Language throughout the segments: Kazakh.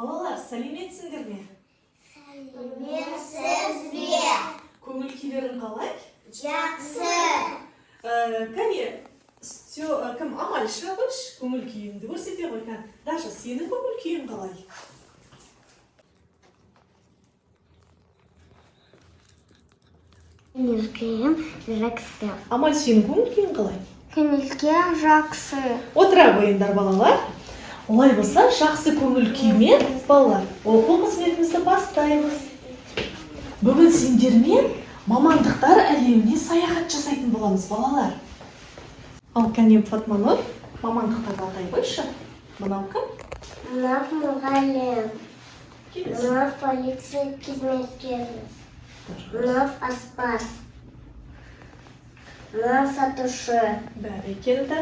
Балалар, сәлеметсіңдер ме? Сәлеметсіз бе? Көңіл күйлерің қалай? Жақсы. Кәне, кім, Амаль, шыға қойшы, көңіл күйіңді көрсете ғой, кәне. Даша, сенің көңіл күйің қалай? Көңіл күйім жақсы. Амаль, сенің көңіл күйің қалай? Көңіл күйім жақсы. Отыра қойыңдар, балалар. Олай болса, жақсы көңіл күймен, балалар, оқу қызметімізді бастаймыз. Бүгін сендермен мамандықтар әлеміне саяхат жасайтын боламыз, балалар. Ал кәне, Фатманұр, мамандықтарды атай қойшы. Мынау кім? Мынау мұғалім. Келесі. Мынау полиция қызметкері. Мынау аспаз. Мынау сатушы. Бәрекелді.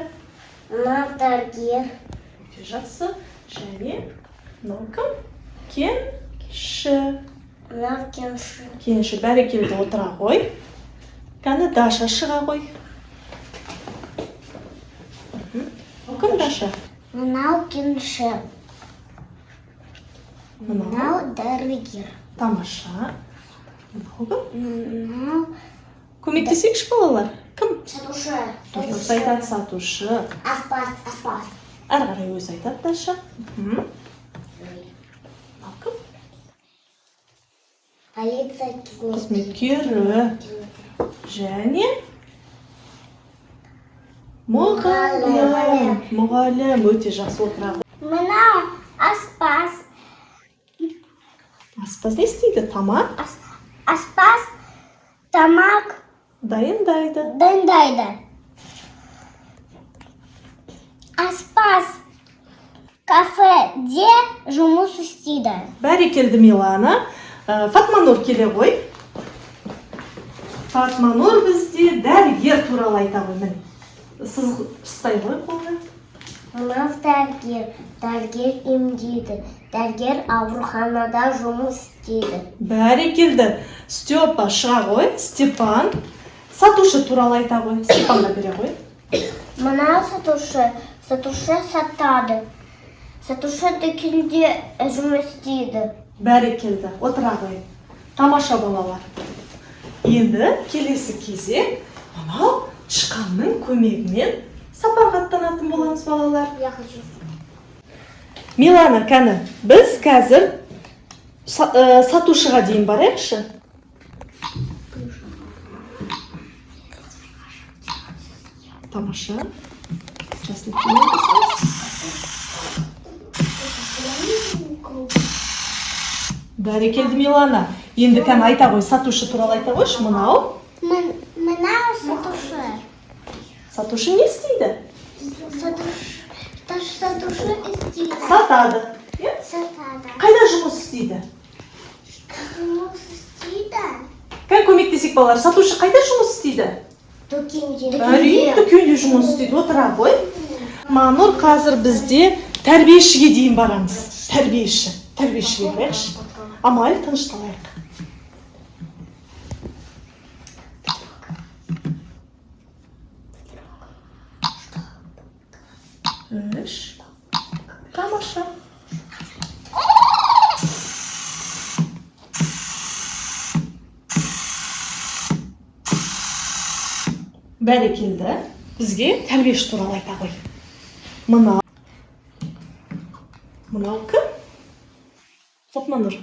Мынау дәрігер. Өте жақсы. Және мынау кім? Кенші. Мынау кенші. Кенші, бәрекелді, отыра ғой. Кәні, Даша, шыға ғой. Мынау кім, Даша? Мынау кенші. Мынау. Мынау дәрігер. Тамаша. Мынау кім? Мынау Көмектесейікші, балалар. Кім? сатушы. Дұрыс айтады, сатушы. Аспаз, аспаз. Әрі қарай өзі айтады, Даша. Мынау кім? Полиция Қызметкері. қызметкері. Және мұғалім. Мұғалім, өте жақсы, отыра ғой. Мынау аспаз. Аспаз не істейді? Тамақ Аспаз тамақ дайындайды. дайындайды. Аспаз кафеде жұмыс істейді. Бәрекелді, Милана. Фатманұр, келе ғой. Фатманұр бізде дәрігер туралы айта ғой, міне. Сыз ұстай ғой қолына. Мынау дәрігер. Дәрігер емдейді. Дәрігер ауруханада жұмыс істейді. Бәрекелді. Степа, шыға ғой. Степан сатушы туралы айта ғой. Степанға бере ғой. Мынау сатушы. Сатушы сатады. Сатушы дүкенде жұмыс істейді. Бәрекелді, отыра ғой. Тамаша, балалар. Енді келесі кезек мынау тышқанның көмегімен сапарға аттанатын боламыз, балалар. Я хочу. Милана, кәні, біз қазір сатушыға дейін барайықшы. Тамаша. Жасыл киім басамыз. Бәрекелді, Милана. Енді кәні айта ғой, сатушы туралы айта қойшы. Мынау Мынау сатушы. Сатушы не істейді? Сатушы істейді. Сатады. Иә? Сатады. Қайда жұмыс істейді? Жұмыс істейді. Кәне, көмектесейік, балалар. Сатушы қайда жұмыс істейді? Дүкенде. Әрине, дүкенде жұмыс істейді. Отыра ғой. Манұр, қазір бізде тәрбиешіге дейін барамыз. Тәрбиеші. Тәрбиешіге барайықшы. Амаль, тынышталайық. Үш. Тамаша. Бәрекелді. Бізге тәрбиеші туралы айта ғой. Мынау. Мынау кім? Фатманұр.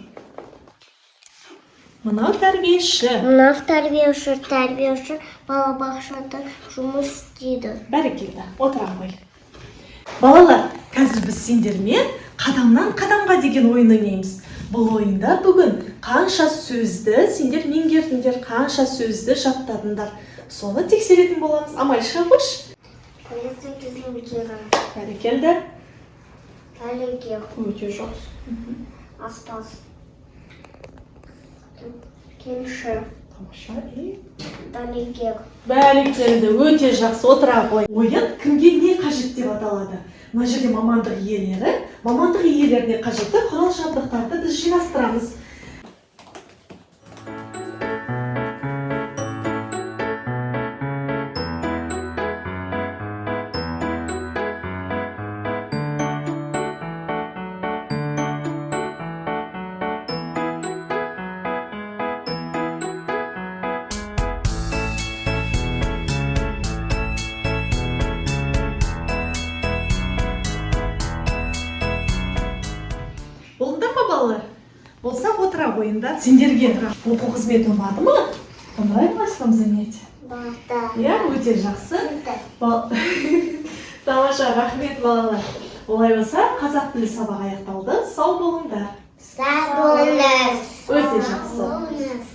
Мынау тәрбиеші. Мынау тәрбиеші. Тәрбиеші балабақшада жұмыс істейді. Бәрекелді. Отыра ғой. Балалар, қазір біз сендермен қадамнан қадамға деген ойын ойнаймыз. Бұл ойында бүгін қанша сөзді сендер меңгердіңдер, қанша сөзді жаттадыңдар. Соны тексеретін боламыз. Амаль, шыға қойшы. Полиция қызметкері. Бәрекелді. Дәрігер. Өте жақсы. Аспаз. Кенші. Тамаша. И Дәрігер. Бәрекелді, өте жақсы, отыра ғой. Ойын кімге не қажет деп аталады. Мына жерде мамандық иелері, мамандық иелеріне қажетті құрал жабдықтарды біз жинастырамыз. Болса, отыра қойыңдар. Сендерге оқу қызметі ұнады ма? Понравилось вам занятие? Да. Иә, өте жақсы. Тамаша, рахмет, балалар. Олай болса, қазақ тілі сабағы аяқталды. Сау болыңдар. Сау болыңыз. Өте жақсы. Болыңыз.